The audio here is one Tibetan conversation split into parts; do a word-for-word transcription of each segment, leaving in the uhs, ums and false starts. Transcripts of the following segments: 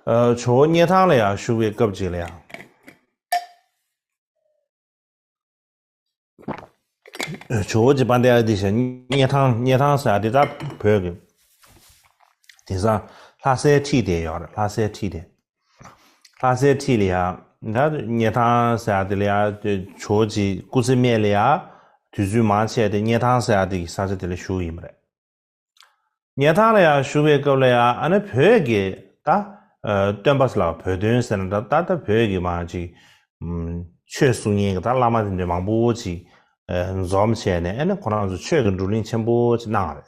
ཨ། ཇོ་བོ་སྙེ་ཐང་ལ་ཡང་བཞུགས་པའི་སྐབས་ཅིག་ལ་ཡང་། ཇོ་བོ་རྗེ་དཔལ་ལྡན་ཨ་ཏི་ཤ་སྙེ་ཐང་། སྙེ་ཐང་ཟེར་ཡ་དེ་ད་བོད་ཀྱི་དེང་སང་ལྷ་སའི་འཁྲིས་དེ་ཡོད་རེད། ལྷ་སའི་འཁྲིས་དེ། ལྷ་སའི་འཁྲིས་ལ་ཡང་ད་སྙེ་ཐང་ཟེར་ཡ་དེ་ལ་ཡང་ཇོ་བོ་རྗེ་སྐུ་ཚེ་སྨད་ལ་ཡང་དུས་ཚོད་མང་ཆེ་དེ་སྙེ་ཐང་ཟེར་ཡ་དེ་གི་ས་ཆ་དེ་ལ་བཞུགས་ཡིན་པ་རེད། སྙེ་ཐང་ལ་ཡང་བཞུགས་པའི་སྐབས་ལ་ཡང་ཨ་ནི་བོད་ཀྱི་ད་ཨ་སྟོན་པ་ལ་བོད་སྟོན་ཟེར་ན་ད་ད་ད་བོད་ཀྱི་མང་ཅིག་ཨམ་ཆོས་གསུང་མཁན་གྱི་ད་བླ་མ་དེ་འདྲ་མང་པོ་ཅིག་ཨ་འཛོམས་བྱས་ནས་ཨ་ནི་ཁོ་རང་ཚོ་ཆོས་ཀྱི་བགྲོ་གླེང་ཆེན་པོ་ཅིག་གནང་བ་རེད།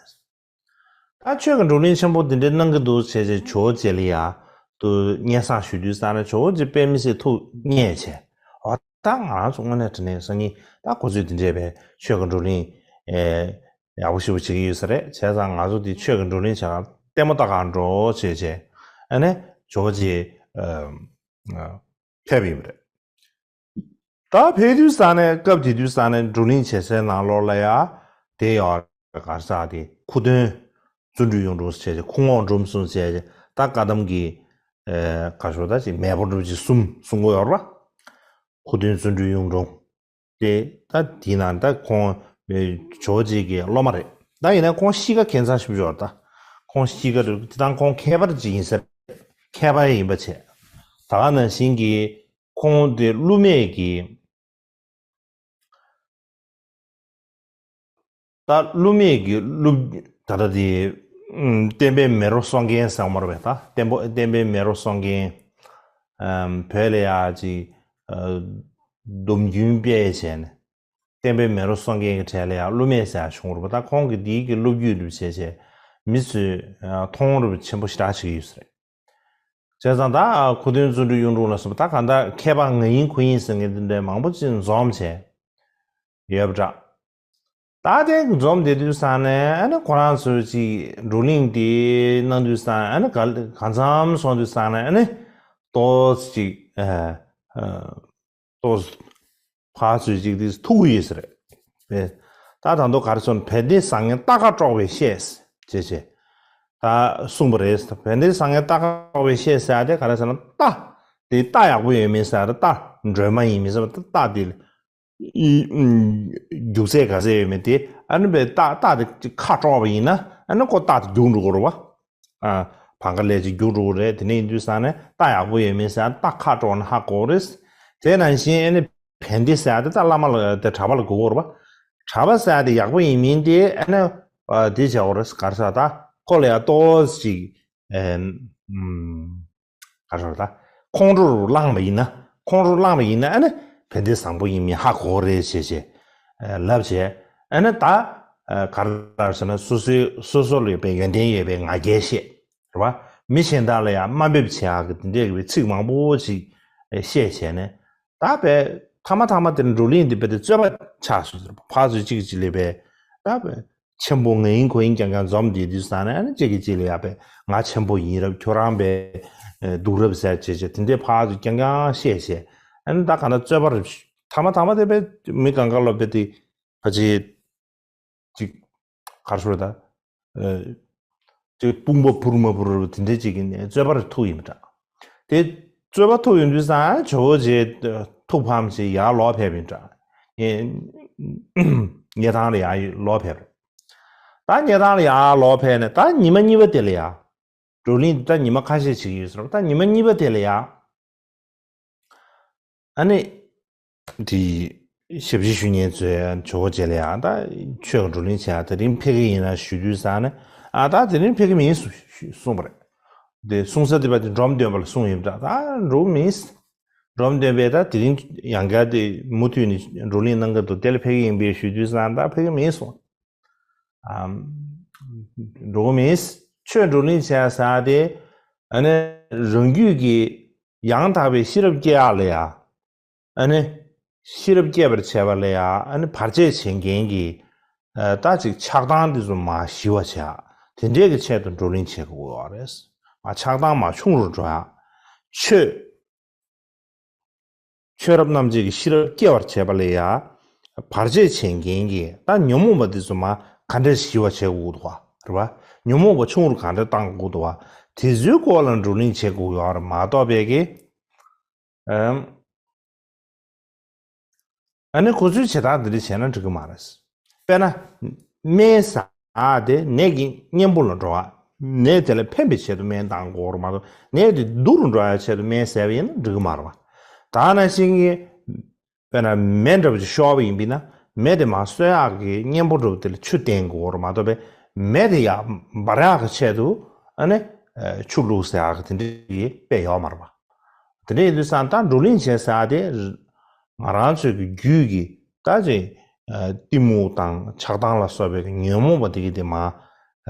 ད་ཆོས་ཀྱི་བགྲོ་གླེང་ཆེན་པོ་དེ་འདྲ་གནང་གི་འདུག་བྱས་བྱས་ཇོ་བོ་རྗེ་ལ་ཡང་དུ་སྙན་སེང་ཞུ་དུས་ཙང་ནས་ཇོ་བོ་རྗེ་དཔེ་མི་སྲིད་ཐུགས་མཉེས་བྱས། འོ་ད་ང་རང་ཚོ་དངོས་གནས་དྲང་གནས་སང་ཉིན་ད་ཁོ་ཚོས་དེ་འདྲས་པའི་ཆོས་ཀྱི་བགྲོ་གླེང་ཨེ་ཡག་པོ་ཞེ་པོ་བྱེད་ཀྱི་ཡོད་ས་རེད། བྱས་ཙང་ང་ཚོ་དེ་ཆོས་ཀྱི་བགྲོ་གླེང་བྱེད་གར་ལྟད་མོ་ལྟ་གར་འགྲོ་བྱས་བྱས་ཨ་ནི་ཇོ་བོ་རྗེ་ཨ་ཨ་ཕེབས་ཡིན་པ་རེད། ད་ཕེབས་དུས་ཙང་ནས་སྐབས་དེ་དུས་ཙང་ནས་བགྲོ་གླེང་བྱེད་སའི་ནང་ལོགས་ལ་ཡ་དེ་ཡོད་རེད། ག་རེ་ཟེར་དེ་ཁུ་སྟོན་བརྩོན་འགྲུས་གཡུང་དྲུང་བྱས་བྱས་ཁུ་རྔོག་འབྲོམ་གསུམ་བྱས་བྱས་ད་བཀའ་གདམས་ཀྱི་ཨེ་ག་ཞོ་ད་ཅིག་མེས་པོ་འདྲ་ཅིག་གསུམ་གསུང་གི་ཡོད་རེད་པ། ཁུ་སྟོན་བརྩོན་འགྲུས་གཡུང་དྲུང་དེ་ད་དེའི་ནང་ད་ཁོང་ཨེ་ཇོ་བོ་རྗེ་གི་སློབ་མ་རེད། ད་ཡིན་ན་ཁོང་གཤིས་ཀ་ཁྱད་མཚར་ཞིག་ཡོད་རེད། ད་ཁོང་གཤིས་ཀ་རེད་དེ་ད་ཁོང་མཁས་པ་ཅིག་ཡིན་ས་རེད། མཁས་པ་ཡིན་པ་བྱས། ད་ག་ནང་བཞིན་གྱི་ཁོང་དེ་བསླུ་མེད་ཀྱི་ད་བསླུ་མེད་ཀྱི་བསླུ་ད་ལྟ་དེ་ཨུམ་བསྟན་པའི་མེ་རོ་གསོ་མཁན་ཟེར་བ་མ་རེད་པས། ད་བསྟན་པོ་བསྟན་པའི་མེ་རོ་གསོ་མཁན་ཨམ་བོད་ལ་ཡ་ཅིག་ཨ་སྡོམ་རྒྱུན་སྤེལ་བྱས་ནས་བསྟན་པའི་མེ་རོ་གསོ་མཁན་གྱི་གྲས་ལ་ཡ་བསླུ་མེད་ཟེར་ཡ་བྱུང་རེད་པ། ད་ཁོང་གིས་དེའི་གི་སློབ་བརྒྱུད་འདུག་བྱས་བྱས་མི་ཚོས་ཨ་མཐོང་རབས་ཆེན་པོ་ཞེ་དྲག་བྱེད་ཀྱི་ཡོད་ས་རེད། བྱས་ཙང་ད་ཁུ་སྟོན་བརྩོན་འགྲུས་གཡུང་དྲུང་ལ་སོགས་པ་ད་གང་ལྟར་མཁས་པ་ང་ཡིན་ཁོ་ཡིན་ཟེར་མཁན་དེ་འདྲའི་མང་པོ་ཅིག་འཛོམས་བྱས་ཡོད་པ་འདྲ། ད་དེ་འཛོམས་བསྡད་དུས་ཙང་ནས་ཨ་ནི་ཁོ་རང་ཚོས་ཅིག་བགྲོ་གླེང་དེ་གནང་དུས་ཙང་ཨ་ནི་ག་གང་འཚམ་སོང་དུས་ཙང་ནས་ཨ་ནི་ཏོག་ཙམ་ཅིག་ཨ་ཨ་ཏོག་ཙམ་ཕར་ཚུར་ཅིག་དེ་ཐུག་གི་ཡོད་ས་རེད། ཨེ། ད་ད་དུང་ག་རེ་ཟེར་ན་བན་དེ་བཟང་ངན་རྟ་ཁ་དཀྲོག་པའི་བཤད་ཅེས་བྱས། ད་གསུངས་པ་རེད། བན་དེ་བཟང་ངན་རྟ་ཁ་དཀྲོག་པའི་བཤད་ཟེར་ཡ་དེ་ག་རེ་ཟེར་ན་རྟ་དེ་རྟ་ཡག་པོ་ཡོད་མེད་ཟེར་ཡ་རེད། རྟ་སྒྲོལ་མ་ཡིན་མིན་ཟེར་བ་རྟ་དེ་ཨི་ཨུམ་རྒྱུག་ཚད་ག་ཚད་ཡོད་མེད་དེ་ཨ་ནི་བས་རྟ་རྟ་དེ་ཁ་དཀྲོག་པ་ཡིན་ན་ཨ་ནི་ཁོ་རྟ་དེ་རྒྱུག་འགྲོ་གི་རེད་པ། ཨ། བང་ཁ་ལས་ཅིག་རྒྱུག་འགྲོ་གི་རེད། དེ་ནས་ཡིན་དུས་ཙང་ནས་རྟ་ཡག་པོ་ཡོད་མེད་ཟེར་ཡ་རྟ་ཁ་དཀྲོག་ན་ཧ་གོ་གི་རེད། དེ་ནང་བཞིན་ཨ་ནི་བན་དེ་ཟེར་ཡ་དེ་རྟ་བླ་མ་ལ་དེ་གྲྭ་པ་ལ་གོ་གི་རེད་པ། གྲྭ་པ་ཟེར་ཡ་དེ་ཡག་པོ་ཡིན་མིན་དེ་ཨ་ནི་ཨ་དེ་བྱ་གི་རེད། ག་རེ་ཟེར་ད་ཁོ་ལ་ཡ་ཏོག་ཙམ་ཅིག་ཨེ་ཨུམ། ག་རེ་ཟེར་ད། ཁོང་ཁྲོ་རུ་བླངས་པ་ཡིན་ན། ཁོང་ཁྲོ་བླངས་པ་ཡིན་ན་ཨ་ནི་བན་དེ་བཟང་པོ་ཡིན་མིན་ཧ་གོ་རེད་ཞེས་ཞེས། ལབ་བྱས། ཨ་ནི་ད། ག་རེ་ལབ་ཟེར་ན་སོ་སོའི་སོ་སོ་ལ་ཡོད་པའི་ཡོན་ཏན་ཡོད་པའི་ང་རྒྱལ་བཤད། རེད་བ། མི་གཞན་དག་ལ་ཡང་དམའ་འབེབས་བྱེད་ཡག་གི་དེ་འདྲས་ཀྱི་ཚིག་མང་པོ་ཅིག་བཤད་བྱས་ནས། ད་བས་ཐ་མ་ཐ་མ་དེ་ནི་བགྲོ་གླེང་འདི་བས་དེ་རྩོད་པ་ཆགས་སོང་ཟེར། ཕར་ཚུར་གཅིག་གིས་གཅིག་ལ་བས། ད་བས། ཆེན་པོ་ང་ཡིན་ཁོ་ཡིན་རྐྱང་རྐྱང་འཛོམས་བསྡད་དུས་ཙང་ནས་ཨ་ནི་གཅིག་གིས་གཅིག་ལ་ཡ་བས་ང་ཆེན་པོ་ཡིན་རབས་ཁྱོད་རང་བས་སྡུག་རབས་ཟེར་བྱས་བྱས་དེ་འདྲའི་ཕར་ཚུར་རྐྱང་རྐྱང་བཤད་བྱས་ཨ་ནི་ད་ག་ན་རྩོད་པ་རེད། ཐ་མ་ཐ་མ་དེ་བས་མི་གང་ག་ལ་བས་དེ་ཕ་ཆེ་ཅིག་གར་ཤོར་ད་ཅིག་དཔུང་པ་འཕུར་མ་འཕུར་དེ་འདྲའི་ཅིག་ཡིན་ནས་རྩོད་པ་རེ་ཐུག་ཡིན་པ་འདྲ། དེ་རྩོད་པ་ཐུག་ཡོང་དུས་ཙང་ཇོ་བོ་རྗེ་ཐུགས་ཕམ་བྱས་ཡར་ལོག་ཕེབས་ཡིན་འདྲ། ངས་ངས་ཐང་ལ་ཡར་ལོག་ཕེབས་རེད། ད་ངས་ཐང་ལ་ཡར་ལོག་ཕེབས་ནས་ད་ཉི་མ་གཉིས་པ་དེ་ལ་ཡ། བགྲོ་གླེང་འདི་ད་ཉི་མ་ཁ་ཤས་བྱེད་ཀྱི་ཡོད་ཟེར་བ་ད་ཉི་མ་གཉིས་པ་དེ་ལ་ཡ། ཨ་ནི། དེ་ཞབས་ཕྱི་ཞུ་མཁན་ཚོས་ཇོ་བོ་རྗེ་ལ་ཡ་ད་ཆོས་ཀྱི་བགྲོ་གླེང་བྱེད་ཡ་དེ་རིང་ཕེབས་ཀྱི་ཡིན་ན་ཞུ་དུས་ཙང་ནས་ཨ་ད་དེ་རིང་ཕེབས་ཀྱི་མིན་གསུངས་པ་རེད། དེ་གསུང་ས་དེ་པ་དེ་འབྲོམ་སྟོན་པ་ལ་གསུངས་ཡོད་པ་འདྲ། ད་འགྲོ་གི་མིན། འབྲོམ་སྟོན་པས་ད་དེ་རིང་ཡང་བསྐྱར་དེ་མུ་མཐུད་ནས་བགྲོ་གླེང་གནང་གི་འདུག་དེ་ལ་ཕེབས་ཀྱི་ཡིན་པས་ཞུ་དུས་ཙང་ད་ཕེབས་ཀྱི་མིན་གསུངས། ཨམ། འགྲོ་གི་མིན། ཆོས་བགྲོ་གླེང་བྱས་ཟེར་ཏེ། ཨ་ནི་རང་རྒྱུད་ཀྱི་ཡང་དག་པའི་ཤེས་རབ་སྐྱེ་ཡག་ལ་ཡ། ཨ་ནི་ཤེས་རབ་སྐྱེ་བར་བྱེད་པ་ལ་ཡ་ཨ་ནི་བར་ཆད་བྱེད་མཁན་གྱི་ཨ་ད་ཅིག་ཆགས་སྡང་འདི་ཚོ་མར་ཞི་བ་བྱེད་ཡག་དེ་འདྲས་ཀྱི་ཆེད་དུ་བགྲོ་གླེང་བྱེད་དགོས་པ་རེད། མར་ཆགས་སྡང་མར་ཆུང་རུ་འགྲོ་ཡག་ཆོས། ཆོས་རབ་རྣམ་འབྱེད་ཀྱི་ཤེས་རབ་སྐྱེ་བར་བྱེད་པ་ལ་ཡ། བར་ཆད་བྱེད་མཁན་གྱི་ད་ཉོན་མོངས་པ་འདི་ཚོ་མར་ག་འདྲས་ཞི་བ་བྱེད་དགོས་འདུག་བ་རེད་བ། ཉོན་མོངས་པ་ཆུང་རུ་ག་འདྲས་བཏང་དགོས་འདུག་བ། དེ་ཚོའི་སྐོར་ལ་བགྲོ་གླེང་བྱེད་དགོས་ཡོད་རེད་མ་གཏོགས་པའི་གི། ཨམ། ཨ་ནི་ཁོ་ཚོའི་བྱེད་སྟངས་འདི་འདྲ་བྱས་ན་འགྲིག་གི་མ་རེད། དཔེར་ན། སྨན་ཟ་དེ་ནད་ཀྱི་གཉེན་པོ་ལ་འགྲོ་བ། ནད་དེ་ལ་ཕན་པའི་ཆེད་དུ་སྨན་བཏང་དགོས་རེད་མ་གཏོགས་ནད་དེ་སྡུག་རུ་འགྲོ་ཡ་ཆེད་དུ་སྨན་ཟས་པ་ཡིན་ན་འགྲིག་གི་མ་རེད་བ། ད་ནང་བཞིན་གྱི། དཔེར་ན་མེ་འདྲ་པོ་ཅིག་ཤོར་བ་ཡིན་པས་ན་མེ་དེ་མར་གསོད་ཡག་གི་གཉེན་པོ་འདྲ་པོ་དེ་ལ་ཆུ་བཏོན་དགོས་རེད་མ་གཏོགས་པས་མེ་དེ་ཡར་འབར་ཡག་གི་ཆེད་དུ་ཨ་ནི་ཆུ་བླུགས་ཟེར་ཡག་གི་དེ་འདྲ་ཡི་དཔེ་ཡོད་མ་རེད་པ། དེ་འདྲ་ཡིན་དུས་ཙང་ད་བགྲོ་གླེང་བྱེད་ཟེར་ཡག་དེ་ང་རང་ཚོའི་གི་རྒྱུད་ཀྱི་ད་ཅིག་གཏི་མུག་དང་ཆགས་སྡང་ལ་སོགས་པའི་གི་ཉོན་མོངས་པ་དེ་གི་དེ་མར་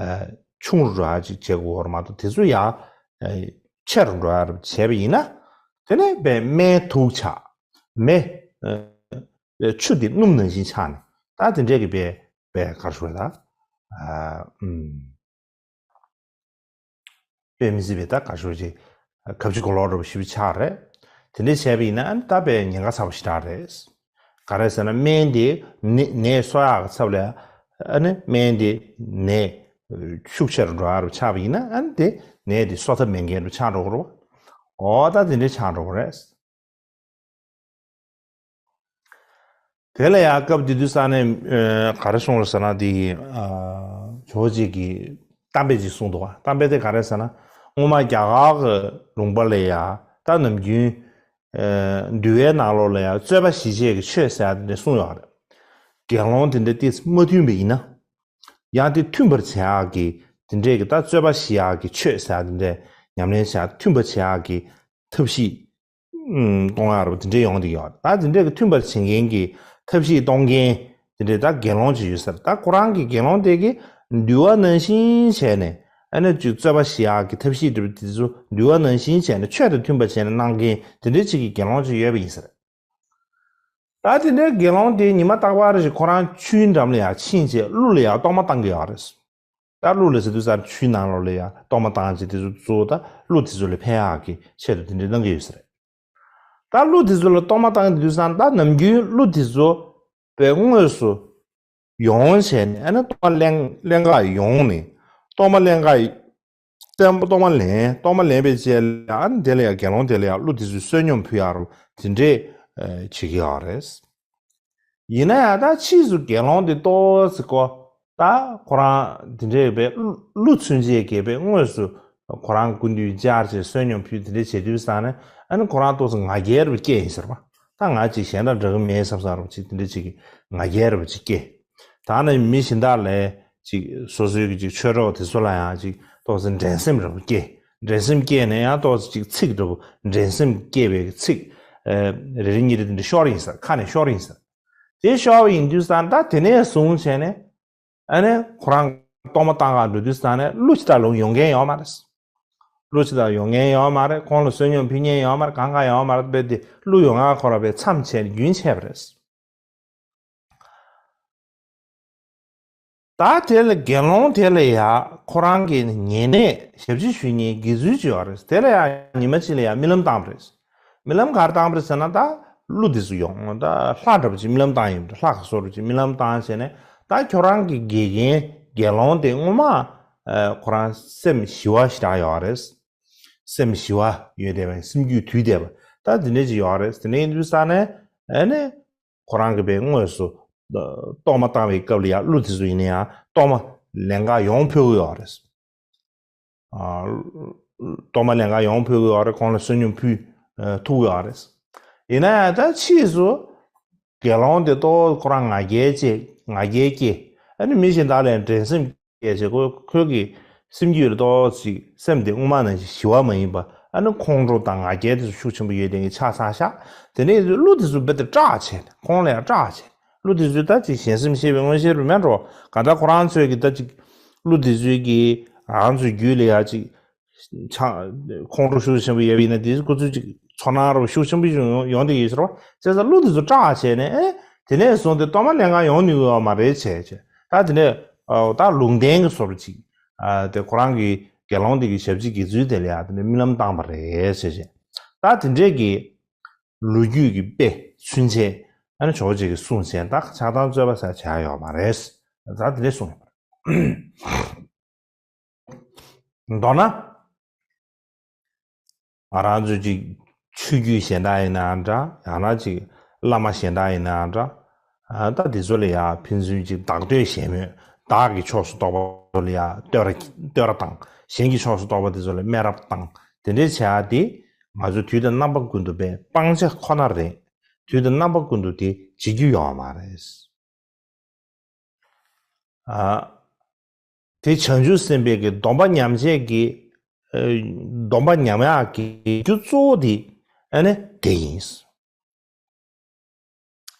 ཆུང་རུ་འགྲོ་ཡག་ཅིག་བྱེད་དགོས་རེད་མ་གཏོགས་དེ་ཚོ་ཡར་ཆེ་རུ་འགྲོ་ཡག་རེད་བྱས་པ་ཡིན་ན། དེ་ནས་པའི་སྨན་དུགས་ཆགས། མེ། ཨ། ཆུ་དེ་སྣུམ་ནང་བཞིན་ཆགས་ནས་ད་དེ་འདྲས་ཀྱི་པའི་པའི་གར་ཞུ་བ་ད། ཨ། ཨུམ། དཔེ་མི་སྲིད་པའི་ད་གར་ཞུ་བ་ཅིག་གབ་ཅིག་གོ་ལོག་འགྲོ་བ་ཞིག་ཆགས་རེད། དེ་འདྲས་བྱས་པ་ཡིན་ན་ཨ་ནི་ད་པའི་ཉེན་ཁ་ཚ་པོ་ཞེ་དྲག་རེད། ག་རེ་ཟེར་ན་སྨན་དེ་ནད་ནད་གསོ་ཡག་གི་ཚབ་ལ་ཨ་ནི་སྨན་དེ་ནད་ཤུགས་ཆེ་རུ་འགྲོ་ཡག་རུ་ཆགས་པ་ཡིན་ན་ཨ་ནི་དེ་ནད་དེ་གསོ་ཐབས་མེད་མཁན་རུ་ཆགས་འགྲོ་གི་རེད་བ། འོ་ད་དེ་འདྲས་ཆགས་འགྲོ་གི་རེད། དེ་ལ་ཡང་སྐབས་དེ་དུས་ས་ནས་ག་རེ་གསུངས་རེད་ཟེར་ན་དེ་ཇོ་བོ་རྗེ་གིས་གཏམ་དཔེ་ཅིག་གསུངས་འདུག་བ། གཏམ་དཔེ་དེ་ག་རེ་ཟེར་ན་སྔོན་མ་རྒྱ་གར་གྱི་ལུང་པ་ལ་ཡང་ད་ནམ་རྒྱུན་འདུལ་བའི་ནང་ལོགས་ལ་ཡང་རྩོད་པ་ཞི་བྱེད་ཀྱི་ཆོས་ཟེར་ཡག་དེ་འདྲ་གསུངས་ཡོད་རེད། དགེ་སློང་དེ་འདྲ་ཏིས་མ་མཐུན་པ་ཡིན་ན། ཡང་དེ་མཐུན་པར་བྱེད་ཡག་གི་དེ་འདྲས་ཀྱི་ད་རྩོད་པ་ཞི་ཡག་གི་ཆོས་ཟེར་ཡག་དེ་འདྲས་ཉམས་ལེན་བྱེད་ཡག་མཐུན་པར་བྱེད་ཡག་གི་ཐབས་ཤེས་གཏོང་ཡག་རུ་དེ་འདྲས་ཡོང་བསྡད་ཡོད། ད་དེ་འདྲས་ཀྱི་མཐུན་པར་བྱེད་མཁན་གྱི་ཐབས་ཤེས་གཏོང་མཁན་དེ་འདྲས་ད་དགེ་སློང་ཅིག་ཡོད་ཟེར། ད་ཁོ་རང་གི་དགེ་སློང་དེ་གིས་འདུལ་བ་ནང་བཞིན་བྱས་ནས་ཨ་ནི་ཅིག་རྩོད་པ་ཞི་ཡག་གི་ཐབས་ཤེས་དེ་ཚོ་འདུལ་བ་ནང་བཞིན་བྱས་ནས་ཆོས་དང་མཐུན་པར་བྱས་ནས་གནང་མཁན་དེ་འདྲས་ཅིག་གི་དགེ་སློང་ཅིག་ཡོད་པ་ཡིན་ཟེར། ད་དེ་འདྲའི་དགེ་སློང་དེ་ཉི་མ་རྟག་པར་ཞིག་ཁོ་རང་ཆུའི་འགྲམ་ལ་ཡར་ཕྱིན་བྱས་ཀླུ་ལ་ཡར་གཏོར་མ་བཏང་གི་ཡོད་རེད། ད་ཀླུ་ལ་ཟེར་དུས་ཙམ་ཆུའི་ནང་ལོགས་ལ་ཡར་གཏོར་མ་བཏང་བྱས་དེ་ཚོ་གཙོ་བོ་ད་ཀླུ་དེ་ཚོ་ལ་ཕན་ཡག་གི་ཆེད་དུ་དེ་འདྲའི་གནང་གི་ཡོད་ས་རེད། ད་ཀླུ་དེ་ཚོ་ལ་གཏོར་མ་བཏང་དུས་ཙམ་ད་ནམ་རྒྱུན་ཀླུ་དེ་ཚོ་པའི་དངོས་སུ་ཡོང་བྱས་ནས་ཨ་ནི་གཏོར་མ་ལེན་ལེན་ག་ཡོང་ནས་གཏོར་མ་ལེན་ག་གཏོར་མ་གཏོར་མ་ལེན་གཏོར་མ་ལེན་པའི་རྗེས་ལ་ཨ་ནི་དེ་ལ་ཡང་དགེ་སློང་དེ་ལ་ཡང་ཀླུ་དེ་ཚོས་བསོད་སྙོམས་ཕུལ་ཡག་རུ་དེ་འདྲས་བྱེད་ཀྱི་ཡོད་རེད། ཡིན་ན་ཡང་ད་ཕྱིས་སུ་དགེ་སློང་དེ་ཏོག་ཙམ་ཀོ་ད་ཁོ་རང་དེ་འདྲས་པའི་ཀླུ་ཚུན་ཆད་ཀྱི་པའི་དངོས་སུ་ཁོ་རང་སྐུ་མདུན་བཅར་བྱས་བསོད་སྙོམས་ཕུལ་དེ་འདྲས་བྱེད་དུས་ཙང་ནས་ཨ་ནི་ཁོ་རང་ཏོག་ཙམ་ང་རྒྱལ་རུ་སྐྱེས་ཡིན་ཟེར་བ། ད་ང་ཅིག་གཞན་དང་འདྲ་གི་མེད་བསམ་བསམ་རུ་ཅིག་དེ་འདྲས་ཅིག་གི་ང་རྒྱལ་རུ་ཅིག་སྐྱེས། ད་ནི་མི་གཞན་དག་ལས་ཅིག་སོ་སོའི་གི་ཅིག་ཆོས་གྲོགས་དེ་ཚོ་ལ་ཡང་ཅིག་ཏོག་ཙམ་འགྲན་སེམས་རེ་བ་སྐྱེ། འགྲན་སེམས་སྐྱེས་ནས་ཡང་ཏོག་ཙམ་ཅིག་ཚིག་འདྲ་བོ་འགྲན་སེམས་སྐྱེ་བའི་ཚིག་ཨ། རེ་རེ་གཉིས་རེ་དེ་འདྲ་ཤོར་ཡིན་ས་ཁ་ནས་ཤོར་ཡིན་ས། དེ་ཤོར་བ་ཡིན་དུས་ཙང་ད་དེ་ནས་བཟུང་བྱས་ནས་ཨ་ནི་ཁོ་རང་གཏོར་མ་བཏང་ག་འགྲོ་དུས་ཙང་ནས་ཀླུ་ཅིག་ད་ལོག་ཡོང་མཁན་ཡོད་མ་རེད། ཀླུ་ཅིག་ད་ཡོང་མཁན་ཡོད་མ་རེད། ཁོང་ལ་བསོད་སྙོམས་ཕུལ་མཁན་ཡོད་མ་རེད། གང་ག་ཡོད་མ་རེད། དཔེ་དེ་ཀླུ་ཡོང་ཡག་ཁོ་རང་པའི་མཚམས་ཆད་ནས་རྒྱུན་ཆད་པ་རེད། ད་དེ་ལ་དགེ་སློང་དེ་ལ་ཡ་ཁོ་རང་གི་ཉེ་གནས་ཞབས་ཕྱི་ཞུ་མཁན་དགེ་ཚུལ་ཅིག་ཡོད་རེད། དེ་ལ་ཡ་ཉི་མ་གཅིག་ལ་ཡ་རྨི་ལམ་བཏང་བ་རེད། རྨི་ལམ་ག་རེ་བཏང་བ་རེད་ཟེར་ན་ད་ཀླུ་དེ་ཚོ་ཡོང་ད་ལྷ་འདྲ་པོ་ཅིག་རྨི་ལམ་བཏང་ཡིན་པ་རེད། ལྷ་ག་སོགས་པ་ཅིག་རྨི་ལམ་བཏང་བྱས་ནས་ད་ཁྱོད་རང་གི་དགེ་རྒན་དགེ་སློང་དེ་སྔོན་མ་ཁོ་རང་སེམས་ཞི་བ་ཞེ་དྲག་ཡོད་རེད། སེམས་ཞི་བ་ཡོད་བསྡད་པ་སེམས་རྒྱུད་དུལ་བསྡད་པ་ད་དེ་འདྲ་ཅིག་ཡོད་རེད། དེ་འདྲ་ཡིན་དུས་ཙང་ནས་ཨ་ནི། ཁོ་རང་གི་པའི་དངོས་སུ་གཏོར་མ་བཏང་བའི་སྐབས་ལ་ཡང་ཀླུ་དེ་ཚོ་ཡིན་ན་ཡང་གཏོར་མ་ལེན་ག་ཡོང་ཕོད་ཀྱི་ཡོད་རེད། གཏོར་མ་ལེན་ག་ཡོང་ཕོད་ཀྱི་ཡོད་རེད། ཁོང་ལ་བསོད་སྙོམས་ཕུལ་ཐུབ་ཀྱི་ཡོད་རེད། ཡིན་ན་ཡང་ད་ཕྱིས་སུ་དགེ་སློང་དེ་ཏོག་ཁོ་རང་ང་རྒྱལ་སྐྱེ་ང་རྒྱལ་སྐྱེ་ཨ་ནི་མི་གཞན་དག་ལ་འགྲན་སེམས། སྐད་ཆ་ཁོ་ཁོའི་གི་སེམས་རྒྱུད་ལ་ཏོག་ཙམ་སེམས་དེ་སྔོན་མ་ནང་བཞིན་ཞི་བ་མ་ཡིན་པ་ཨ་ནི་ཁོང་ཁྲོ་དང་ང་རྒྱལ་དེ་ཚོ་ཤུགས་ཆེན་པོ་ཡོད་དེ་ངས་ཆགས་ཚར་ཤག་དེ་ནས་ཀླུ་དེ་ཚོ་རྦད་དེ་སྐྲག་བྱས་ནས་ཁོང་ལ་ཡང་སྐྲག་བྱས་ཀླུ་དེ་ཚོས་ད་ཅིག་གཞན་སེམས་ཤེས་པའི་མངོན་ཤེས་རུ་མེད་འགྲོ་ག་ད་ཁོ་རང་ཚོས་གི་ད་ཅིག་ཀླུ་དེ་ཚོའི་གི་རང་ཚོའི་རྒྱུད་ལ་ཡང་ཅིག་ཆགས་ཁོང་ཁྲོ་ཤུགས་ཆེན་པོ་ཡོད་པ་ཡིན་ན་དེ་ཁོ་ཚོས་ཅིག་ཚོར་སྣང་རུ་ཤུགས་ཆེན་པོ་ཡོང་ཡོང་དེ་ཡོད་ཟེར་བ་བྱས་ཙང་ཀླུ་དེ་ཚོ་སྐྲག་བྱས་ནས་ཨེ་དེ་ནས་བཟུང་སྟེ་གཏོར་མ་ལེན་ག་ཡོང་ནུས་ཡོད་མ་རེད་བྱས་བྱས་ད་དེ་ནས་ཨོ་ད་ལུང་བསྟན་གྱི་བཟོ་འདྲ་ཅིག་ཨ་དེ་ཁོ་རང་གི་དགེ་སློང་དེ་གི་ཞབས་ཕྱི་དགེ་ཚུལ་དེ་ལ་ཡང་དེ་ནས་རྨི་ལམ་བཏང་བ་རེད་ཟེར་བྱས་ད་དེ་འདྲས་ཀྱི་ལོ་རྒྱུས་ཀྱི་དཔེ་ཚུན་ཆད་ཨ་ནི་ཇོ་བོ་རྗེ་གིས་གསུངས་བྱས་ད་ཆགས་སྡང་རྩོད་པ་ཟེར་བྱ་ཡོད་མ་རེད་ད་དེ་འདྲས་གསུངས་ཡོད་མ་རེད། མདོར་ན། ང་རང་ཚོ་ཅིག་ཆོས་བརྒྱུད་གཞན་དག་ཡིན་ནའང་འདྲ། ཡང་ན་ཅིག་བླ་མ་གཞན་དག་ཡིན་ནའང་འདྲ། ཨ་ད་དེ་ཚོ་ལ་ཡང་ཕན་ཚུན་ཅིག་བདག་གཏོད་བྱས་མོད། བདག་གི་ཕྱོགས་སུ་གཏོགས་པ་ཚོ་ལ་ཡང་བསྟོད་ར་བསྟོད་ར་བཏང་། གཞན་གྱི་ཕྱོགས་སུ་གཏོགས་པ་དེ་ཚོ་ལ་སྨད་ར་བཏང་། དེ་འདྲའི་བྱ་ཡག་དེ་ང་ཚོ་དུས་དང་རྣམ་པ་ཀུན་ཏུ་པའི་སྤང་བྱ་ཁོ་ན་རེད། དུས་དང་རྣམ་པ་ཀུན་ཏུ་དེ་བྱེད་རྒྱུ་ཡོད་མ་རེད། ཨ། དེ་བྱང་ཆུབ་སེམས་དཔའི་གི་སྡོམ་པ་ཉམས་བྱེད་ཀྱི། ཨ། སྡོམ་པ་ཉམས་ཡག་གི་རྒྱུ་གཙོ་བོ་དེ་ཨ་ནི་དེ་ཡིན།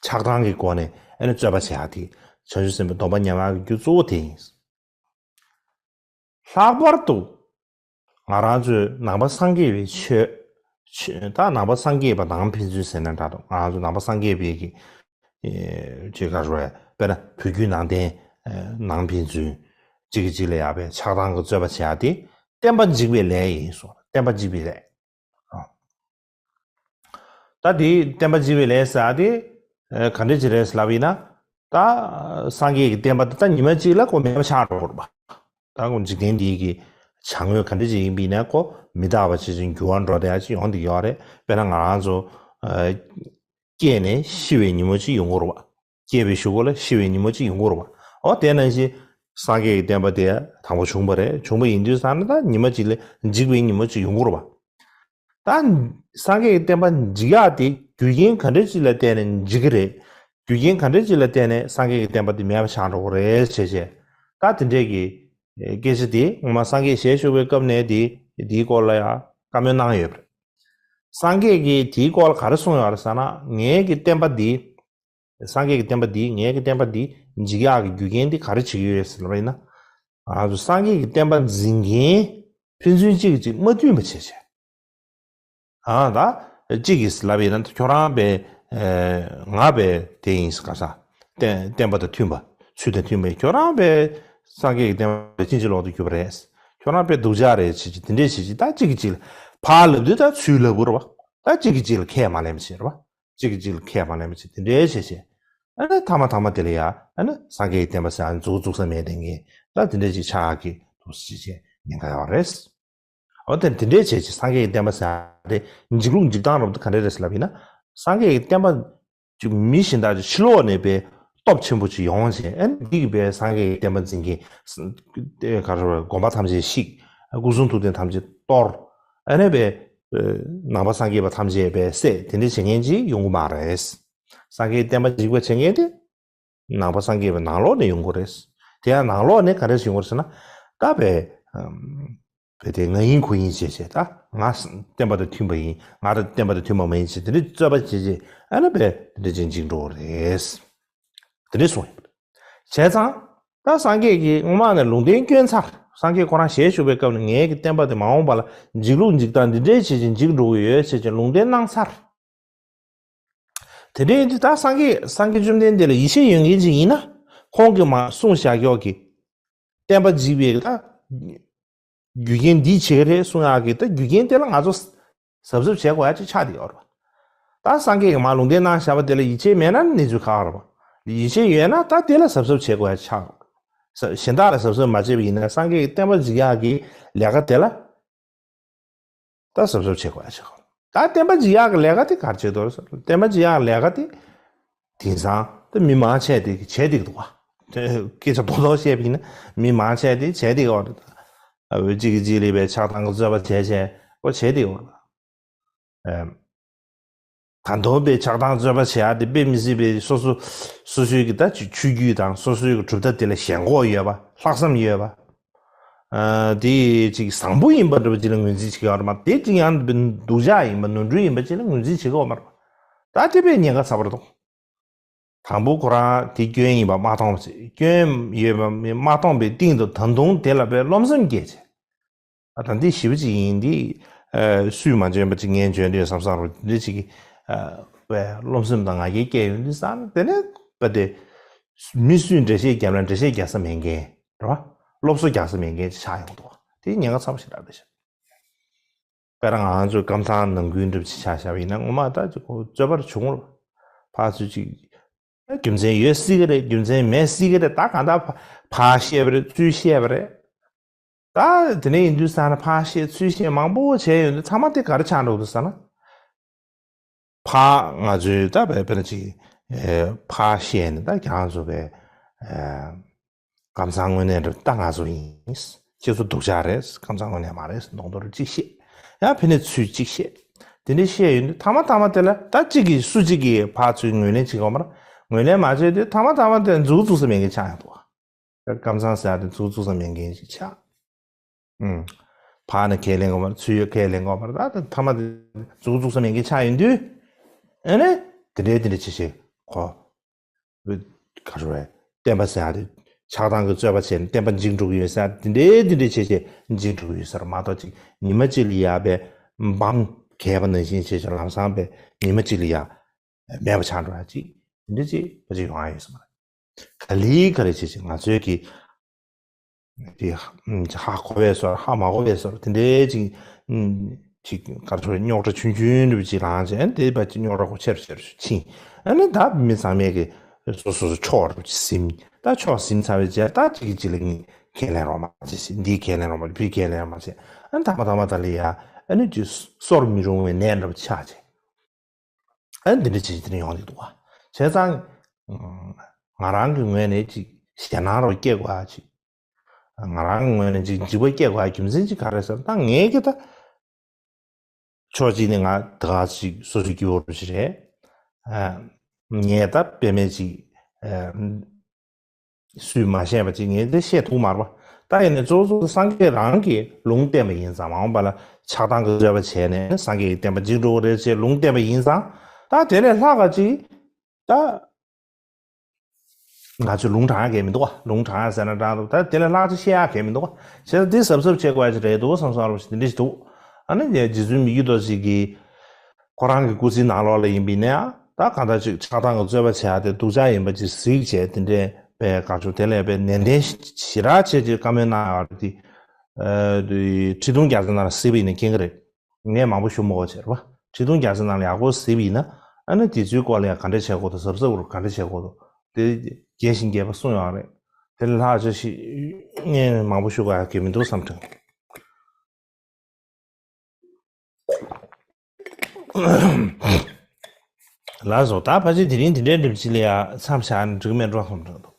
ཆགས་སྡང་གི་སྒོ་ནས་ཨ་ནི་རྩོད་པ་བྱེད་ཡག་དེ་བྱང་ཆུབ་སེམས་དཔའི་སྡོམ་པ་ཉམས་ཡག་གི་རྒྱུ་གཙོ་བོ་དེ་ཡིན། ལྷག་པར་དུ་ང་རང་ཚོའི་ནང་པ་སངས་རྒྱས་པའི་ཆོས། ཆོས་ད་ནང་པ་སངས་རྒྱས་པ་ནང་ཕན་ཚུན་ཟེར་ན་འདྲ་འདུག་ང་རང་ཚོ་ནང་པ་སངས་རྒྱས་པའི་གི། ཨེ། ཅེས་ག་རེ་ཟེར། དཔེར་ན་བོད་བརྒྱུད་ནང་བསྟན། ཨེ། ནང་ཕན་ཚུན་གཅིག་གིས་གཅིག་ལ་ཡག་པའི་ཆགས་སྡང་གི་རྩོད་པ་བྱེད་ཡག་དེ་བསྟན་པ་འཇིག་པའི་ལས་ཡིན་གསུངས། བསྟན་པ་འཇིག་པའི་ལས། ཨ། ད་དེ་བསྟན་པ་འཇིག་པའི་ལས་ཟེར་ཡག་དེ། ཨེ། ག་འདྲ་ཅིག་རེད་ལབ་ཡིན་ན། ད་སངས་རྒྱས་ཀྱི་བསྟན་པ་དེ་ད་ཉི་མ་གཅིག་ལ་ཁོ་མེད་པ་ཆགས་འགྲོ་གི་རེད་པ། ད་ཁོ་འཇིག་རྟེན་འདིའི་གི་བྱ་དངོས་ག་འདྲ་ཅིག་ཡིན་པ་ཡིན་ན་ཁོ་མི་རྟག་པ་ཅིག་ཅིག་འགྱུར་བ་འགྲོ་བསྡད་ཡག་ཅིག་ཡོང་བསྡད་ཡོད་རེད། དཔེར་ན་ང་རང་ཚོ། ཨ། སྐྱེས་ནས་ཤི་བའི་ཉིན་མོ་ཅིག་ཡོང་གི་རེད་པ། སྐྱེས་པའི་གཞུག་གུ་ལ་ཤི་བའི་ཉིན་མོ་ཅིག་ཡོང་གི་རེད་པ། འོ་དེ་ནང་བཞིན་སངས་རྒྱས་ཀྱི་བསྟན་པ་དེ་དང་པོ་བྱུང་བ་རེད། བྱུང་བ་ཡིན་དུས་ཙང་ནི་ད་ཉི་མ་གཅིག་ལ་འཇིག་པའི་ཉིན་མོ་ཅིག་ཡོང་གི་རེད་པ། ད་སངས་རྒྱས་ཀྱི་བསྟན་པ་འཇིག་ཡག་དེ་རྒྱུ་རྐྱེན་ག་འདྲ་ཅིག་ལ་བརྟེན་ནས་འཇིག་གི་རེད། རྒྱུ་རྐྱེན་ག་འདྲ་ཅིག་ལ་བརྟེན་ནས་སངས་རྒྱས་ཀྱི་བསྟན་པ་དེ་མེད་པ་ཆགས་འགྲོ་གི་རེད་བྱས་བྱས། ད་དེ་འདྲས་ཀྱི་སྐད་ཆ་དེ་ངོ་མ་སངས་རྒྱས་ཞལ་བཞུགས་པའི་སྐབས་ནས་དེ་དེའི་སྐོར་ལ་ཡང་བཀའ་མོལ་གནང་ཡོད་པ་རེད། སངས་རྒྱས་ཀྱིས་དེའི་སྐོར་ལ་ག་རེ་གསུངས་ཡོད་རེད་ཟེར་ན། ངའི་གི་བསྟན་པ་འདི། སངས་རྒྱས་ཀྱི་བསྟན་པ་འདི། ངའི་གི་བསྟན་པ་འདི་འཇིག་ཡག་གི་རྒྱུ་རྐྱེན་འདི་ག་རེ་བྱེད་ཀྱི་ཡོད་ཟེར་ལབ་པ་ཡིན་ན། ང་ཚོ་སངས་རྒྱས་ཀྱི་བསྟན་པ་འཛིན་མཁན་ཕན་ཚུན་གཅིག་གིས་གཅིག་མ་མཐུན་པ་བྱས་བྱས། ཨ་ད། གཅིག་གིས་ལབ་ཡིན་ན་ཁྱོད་རང་པས། ཨེ། ང་པས་དེ་ཡིན་ག་ས། བསྟན་བསྟན་པ་དང་མཐུན་པ། ཚུལ་དང་མཐུན་པའི་ཁྱོད་རང་པས་སངས་རྒྱས་ཀྱི་བསྟན་པ་ཕྱིན་ཅི་ལོག་ཏུ་གྱུར་པ་རེད། ཁྱོད་རང་པས་སྡུག་ཅག་རེད་བྱེད་ཀྱི་དེ་འདྲས་བྱེད་ཀྱི། ད་གཅིག་གིས་གཅིག་ལ་ཕར་ལབ་དུས་ད་ཚུར་ལབ་དགོས་རེད་པ། ད་གཅིག་གིས་གཅིག་ལ་ཁས་མ་ལེན་པ་བྱེད་རེད་པ། གཅིག་གིས་གཅིག་ལ་ཁས་མ་ལེན་པ་བྱེད་དེ་འདྲས་བྱེད་བྱེད། ཨ་ནི་མཐའ་མ་མཐའ་མ་དེ་ལ་ཡ་ཨ་ནི་སངས་རྒྱས་ཀྱི་བསྟན་པ་ཟེར་ཨ་ནི་འཛུགས་འཛུགས་ས་མེད་དེ་ངས་ད་དེ་འདྲས་ཅིག་ཆགས་ཀྱི་འདུག་ཟེར་བྱས་ཉེན་ཁ་ཡོད་རེད། འོ་དེ་དེ་འདྲའི་བྱས་ཀྱི་སངས་རྒྱས་ཀྱི་བསྟན་པ་ཟེར་ཡ་དེ་འཇིག་ལུགས་འཇིག་སྟངས་རབ་ཏུ་ག་འདྲ་རེད་ཟེར་ལབ་ཡིན་ན། སངས་རྒྱས་ཀྱི་བསྟན་པ་ཅིག་མི་གཞན་དག་ཅིག་ཕྱི་ལོགས་ནས་པའི་སྟོབས་ཆེན་པོ་ཅིག་ཡོང་བྱས། ཨ་ནི་འདི་གི་པའི་སངས་རྒྱས་ཀྱི་བསྟན་པ་འཛིན་མཁན་དེ་ག་རེ་རེད། དགོན་པ་ཐམས་ཅད་བཤིག་སྐུ་གསུང་ཐུགས་རྟེན་ཐམས་ཅད་གཏོར། ཨ་ནི་པའི་ནང་པ་སངས་རྒྱས་པ་ཐམས་ཅད་པའི་བསད། དེ་འདྲ་བྱེད་མཁན་ཅིག་ཡོང་གི་མ་རེད། སངས་རྒྱས་བསྟན་པ་འཇིག་པ་བྱེད་མཁན་དེ། ནང་པ་སངས་རྒྱས་པའི་ནང་ལོགས་ནས་ཡོང་གི་རེད། དེ་ཡང་ནང་ལོགས་ནས་ག་རེ་ཡོང་གི་རེད་ཟེར་ན། ད་པའི་ཨམ། པའི་དེ་ང་ཡིན་ཁོ་ཡིན་བྱས་བྱས། ད་ང་བསྟན་པ་དང་མཐུན་པ་ཡིན། ང་དང་བསྟན་པ་དང་མཐུན་པ་མ་ཡིན་བྱས་དེ་འདྲའི་རྩོད་པ་བྱས་བྱས། ཨ་ནི་པའི་དེ་འདྲ་ཅན་འཇིག་འགྲོ་གི་རེད། དེ་འདྲ་གསུངས་ཡོད། བྱས་ཙང་ད་སངས་རྒྱས་ཀྱིས་སྔོན་མ་ནས་ལུང་བསྟན་བསྐྱོན་ཚར། སངས་རྒྱས་ཁོ་རང་ཞལ་བཞུགས་པའི་སྐབས་ནས་ངའི་གི་བསྟན་པ་དེ་མ་འོངས་པ་ལ་འཇིག་ལུགས་འཇིག་སྟངས་འདི་འདྲའི་བྱས་བྱས་འཇིག་འགྲོ་གི་ཡོད་བྱས་བྱས་ལུང་བསྟན་གནང་ཚར། དེ་འདྲ་ཡིན་དུས་ད་སངས་རྒྱས་སངས་རྒྱས་བཅོམ་ལྡན་འདས་ལ་ཡིད་ཆེས་ཡོད་མཁན་ཅིག་ཡིན་ན། ཁོང་གིས་མར་གསུངས་བཞག་ཀྱོག་གི་བསྟན་པ་འཇིག་པའི་ད་རྒྱུ་རྐྱེན་འདི་བྱེད་ཀྱི་རེད་གསུང་ཡག་གི་ད་རྒྱུ་རྐྱེན་དེ་ལ་ང་ཚོ་གཟབ་གཟབ་བྱེད་དགོས་ཡ་ཅིག་ཆགས་བསྡད་ཡོད་རེད་པ། ད་སངས་རྒྱས་ཀྱིས་མར་ལུང་བསྟན་གནང་བཞག་པ་དེ་ལ་ཡིད་ཆེས་མེད་ན་གནས་ཚུལ་ཁག་ཁག་རེད་པ། ཡིད་ཆེས་ཡོད་ན་ད་དེ་ལ་གཟབ་གཟབ་བྱེད་དགོས་ཡ་ཆགས། ས་གཞན་དག་ལ་གཟབ་གཟབ་མ་བྱས་པ་ཡིན་ན་སངས་རྒྱས་ཀྱི་བསྟན་པ་འཇིག་ཡག་གི་ལས་ཀ་དེ་ལ། ད་གཟབ་གཟབ་བྱེད་དགོས་ཡ་ཆགས། ད་བསྟན་པ་འཇིག་ཡག་གི་ལས་ཀ་དེ་ག་རེ་བྱེད་དོ། བསྟན་པ་འཇིག་ཡག་གི་ལས་ཀ་དེ་དེང་སང་ད་མི་མང་ཆེ་དེ་བྱས་བསྡད་འདུག་པ། དེ་སྐད་ཆ་རྡོག་རྡོག་བཤད་པ་ཡིན་ན་མི་མང་ཆེ་དེ་བྱས་བསྡད་ཡོད་རེད། ཨ་བའི་གཅིག་གིས་གཅིག་ལ་བའི་ཆགས་སྡང་གི་རྩོད་པ་བྱས་བྱས་ཨོ་བྱས་བསྡད་ཡོད་རེད། ཨ་ད་དུང་པའི་ཆགས་སྡང་རྩོད་པ་བྱེད་ཡག་དེ་དཔེ་མི་སྲིད་པའི་སོ་སོ་སོ་སོའི་གི་ད་ཆོས་བརྒྱུད་དང་སོ་སོའི་གི་གྲུབ་མཐའ་དེ་ལ་ཞེན་ཁོག་ཡོད་པ། ལྷག་བསམ་ཡོད་པ། ཨ་དེ་ཅིག་བཟང་པོ་ཡིན་པ་འདྲ་པོ་ཅིག་ལ་ངོས་འཛིན་བྱེད་ཀྱི་ཡོད་རེད་མ་གཏོགས། དེ་ཅིག་ཡང་སྡུག་ཅག་ཡིན་པ་ནོར་འཁྲུལ་ཡིན་པ་ཅིག་ལ་ངོས་འཛིན་བྱེད་ཀྱི་ཡོད་མ་རེད་པ། ད་དེ་དཔེ་ཉེན་ཁ་ཚ་པོ་རེད་འདུག་དང་པོ་ཁོ་རང་དེ་སྐྱོན་ཡིན་པ་མ་མཐོང་བ་བྱས། སྐྱོན་ཡོད་པ་མ་མཐོང་པའི་སྟེང་དུ་ད་དུང་དེ་ལ་དཔེ་རློམ་སེམས་སྐྱེས་བྱས། ཨ་ད་འདི་ཞེ་པོ་ཅིག་ཡིན། འདི་ཨ་སུས་མ་འཇོན་པ་ཅིག་ངས་འཇོན་བསྡད་བསམ་བསམ་རོ། འདི་ཅིག་གི་ཨ་བས་རློམ་སེམས་དང་ང་རྒྱལ་སྐྱེས་ཡོང་དུས་ཙང་དེ་ནས་པ་དེ་མི་སུས་འགྲེལ་བཤད་བརྒྱབ་ན་འགྲེལ་བཤད་རྒྱག་ས་མེད་མཁན་རེད་བ། སློབ་གསོ་རྒྱག་ས་མེད་མཁན་ཅིག་ཆགས་ཡོང་འདུག་དེ་ཉེན་ཁ་ཚ་པོ་ཞེ་དྲག་རེད་ཤག་དཔེར་ན་ང་ཚོའི་ཀམ་ཚང་ནང་ཁུལ་འདྲ་པོ་ཅིག་ཆ་བཞག་པ་ཡིན་ན་ངོ་མ་ད་ཅིག་གོ་རྩོད་པར་བྱུང་རོ། ཕར་ཚུར་ཅིག་རྒྱུ་མཚན་ཡོད་སྲིད་ཀྱི་རེད། རྒྱུ་མཚན་མེད་སྲིད་ཀྱི་རེད། ད་གང་ལྟར་ཕ་ཕར་བཤད་པ་རེད། ཚུར་བཤད་པ་རེད། ད་དེ་ནས་ཡིན་དུས་ས་ན་ཕར་བཤད་ཚུར་བཤད་མང་པོ་བྱས་ཡོད་དུས་ཚང་མ་དེ་ག་རེ་ཆགས་འགྲོ་འདུག་ཟེར་ན། ཕར་ང་ཚོས་ད་བས་དཔེར་ན་ཅིག་ཨེ་ཕར་བཤད་ནས་ད་ཁྱེད་རང་ཚོ་བས་ཨེ་ཀམ་ཚང་དངོས་གནས་འགྲོ་ད་ང་ཚོ་ཡིན། ཁྱེད་ཚོ་སྡུག་ཅག་རེད། ཀམ་ཚང་དངོས་གནས་མ་རེད། མདོག་མདོག་རེ་གཅིག་བཤད། ཡང་ཕན་ནས་ཚུལ་གཅིག་བཤད། དེ་འདྲ་བཤད་ཡོང་དུས་ཐ་མ་ཐ་མ་དེ་ལ་ད་གཅིག་གིས་སུ་གཅིག་གིས་ཕར་ཚུར་ངོས་ལེན་བྱེད་དགོས་མ་རེད། ངོས་ལེན་མ་བྱས་དུས་ཐ་མ་ཐ་མ་དེ་མཛུབ་བཙུགས་ས་མེད་མཁན་ཆགས་ཡོང་འདུག་བ། ཀམ་ཚང་ཟེར་ཡ་དེ་མཛུབ་བཙུགས་ས་མེད་མཁན་ཞིག་ཆགས། ཨུམ། ཕར་ནས་ཁས་ལེན་དགོས་མ་རེད། ཚུར་ཡོད་ཁས་ལེན་དགོས་མ་རེད། ད་ད་ཐ་མ་དེ་མཛུབ་བཙུགས་ས་མེད་མཁན་ཆགས་ཡོང་དུས། ཨ་ནི། དེ་འདྲའི་དེ་འདྲ་བྱེད་བྱེད་ཁོ། ག་རེ་རེད། བསྟན་པ་ཟེར་ཡ་དེ་ཆགས་སྡང་གི་རྩོད་པ་བྱས་ནས་བསྟན་པ་འཇིག་འགྲོ་གི་ཡོད་ཟེར་ཡ་དེ་འདྲའི་དེ་འདྲའི་བྱས་བྱས་འཇིག་འགྲོ་གི་ཡོད་ཟེར་མ་གཏོགས་ཅིག་ཉི་མ་གཅིག་ལ་ཡ་བའི་འབངས་གས་པ་ནང་བཞིན་བྱས་བྱས་ལམ་སང་བའི་ཉི་མ་གཅིག་ལ་ཡ་མེད་པ་ཆགས་འགྲོ་ཡ་ཅིག་དེ་འདྲ་ཅིག་ཕལ་ཆེར་ཡོང་ཡ་ཡོད་ས་མ་རེད། ག་ལེ་ག་ལེ་བྱས་བྱས་ང་ཚོའི་གི་དེ་ཧ་གོ་བས་སོ་ཧ་མ་གོ་བས་སོ་དེ་འདྲའི་ཅིག་ཅིག་ག་རེ་རེད། རྙོག་དྲ་ཆུང་ཆུང་འདྲ་བོ་ཅིག་ལངས་བྱས་ཨ་ནི་དེ་བ་ཅིག་རྙོག་དྲ་ཁོ་ཆེ་རུ་ཆེ་རུ་ཕྱིན། ཨ་ནི་ད་མི་ཚང་མས་གི་སོ་སོ་སོ་ཕྱོགས་འདྲ་བོ་ཅིག་ཟིན། ད་ཕྱོགས་ཟིན་ཚར་བའི་རྗེས་ད་གཅིག་གིས་གཅིག་ལ་ངས་ཁས་ལེན་རོགས་མ་བྱེད་ཟེར། འདིས་ཁས་ལེན་རོགས་མ་བྱེད། ཕིས་ཁས་ལེན་རོགས་མ་བྱེད། ཨ་ནི་ཐ་མ་ཐ་མ་ད་ལ་ཡ་ཨ་ནི་ཅིག་གསོར་མི་རུང་བའི་ནད་འདྲ་བོ་ཆགས་བྱས། ཨ་འདི་འདྲ་བྱེད་ཀྱི་དེ་འདྲ་ཡོང་གི་འདུག་བ། བྱས་ཙང་། ང་རང་གི་ངོས་ནས་ཅིག་ཞེད་སྣང་རོ་སྐྱེ་དགོས་ཨ་ཅིག་ང་རང་གི་ངོས་ནས་ཅིག་འཇིགས་པ་སྐྱེ་དགོས་ཨ་རྒྱུ་མཚན་ཅིག་ག་རེ་ཟེར་ན་ད་ངས་ཀྱི་ད། ཕྱོགས་གཅིག་ནས་ང་ད་ག་ཅིག་སོ་སོའི་སྐྱེ་བོ་རུ་ཅིག་རེད། ཨ། ངས་ད་དཔེ་མེད་ཅིག་ཨ། སུས་མ་བཤད་པ་ཅིག་ངས་དེ་བཤད་ཐུབ་མ་རེད་པ། ད་ཡིན་ནའི་གཙོ་བོ་གཙོ་བོ་སངས་རྒྱས་རང་གིས་ལུང་བསྟན་པ་ཡིན་ཙང་མ་འོངས་པ་ལ་ཆགས་སྡང་གི་རྩོད་པ་བྱས་ནས་སངས་རྒྱས་ཀྱི་བསྟན་པ་འཇིག་འགྲོ་གི་རེད་ཅེས་ལུང་བསྟན་པ་ཡིན་ཙང་ད་དེ་ལས་ལྷག་ག་ཅིག་ད་ང་ཚོས་ལུང་དྲངས་ཡ་གལ་མི་འདུག་བ། ལུང་དྲངས་ཡ་ཟེར་ན་དྲངས་འདུག་ད་དེ་ལས་ལྷག་ཅིག་བཤད་ཡ་གལ་མི་འདུག་བ། བྱས་ཙང་དེ་གཟབ་གཟབ་བྱེད་དགོས་ཡ་ཅིག་རེད་འདུག་བསམ་བསམ་རོགས་ཞིག་དེ་འདྲ་ཞིག་འདུག་ཨ་ནི་ངས་རྗེ་བཙུན་མི་བསྐྱོད་རྡོ་རྗེ་གིས། ཁོ་རང་གི་སྐུ་ཚེའི་ནང་ལོགས་ལ་ཡིན་པ་ཡིན་ན་ཡང་ད་གང་ལྟར་ཅིག་ཆགས་སྡང་གི་རྩོད་པ་བྱེད་ཡ་དེ་སྡུག་ཅག་ཡིན་པ་ཅིག་གཟིགས་བྱས་དེ་འདྲའི་པའི་དགག་ཕྱོགས་དེ་ལས་པའི་ནན་ཏན་ཞེ་དྲག་བྱས་ཅིག་བཀའ་མོལ་གནང་ཡོད་རེད་དེ། ཁྲི་གདུང་རྒྱལ་མཚན་ནང་ལ་གཟིགས་པ་ཡིན་ན་མཁྱེན་གི་རེད། ངས་མང་པོ་ཞུ་མ་དགོས་བྱས་རེད་པ། ཁྲི་གདུང་རྒྱལ་མཚན་ནང་ལ་ཡག་པོ་གཟིགས་པ་ཡིན་ན་ཨ་ནི་དེ་ཚོའི་སྐོར་ལ་ཡང་ག་འདྲ་བྱེད་དགོས་འདུག་གཟབ་གཟབ་རུ་ག་འདྲ་བྱེད་དགོས་འདུག་དེ་རྒྱས་ཤིང་རྒྱས་པ་གསུངས་ཡོད་རེད། དེ་ལས་ལྷག་ཅིག་ཞིག་ངས་མང་པོ་ཞུ་དགོས་ཡ་གལ་མི་འདུག་བསམ་དྲན། ལགས་སོ། ད་ཕལ་ཆེར་དེ་རིང་འདི་འདྲའི་འགྲེལ་བཤད་ལ་ཡ་མཚམས་བཞག་ན་འགྲིག་མེད་འགྲོ་བསམ་འགྲོ་འདུག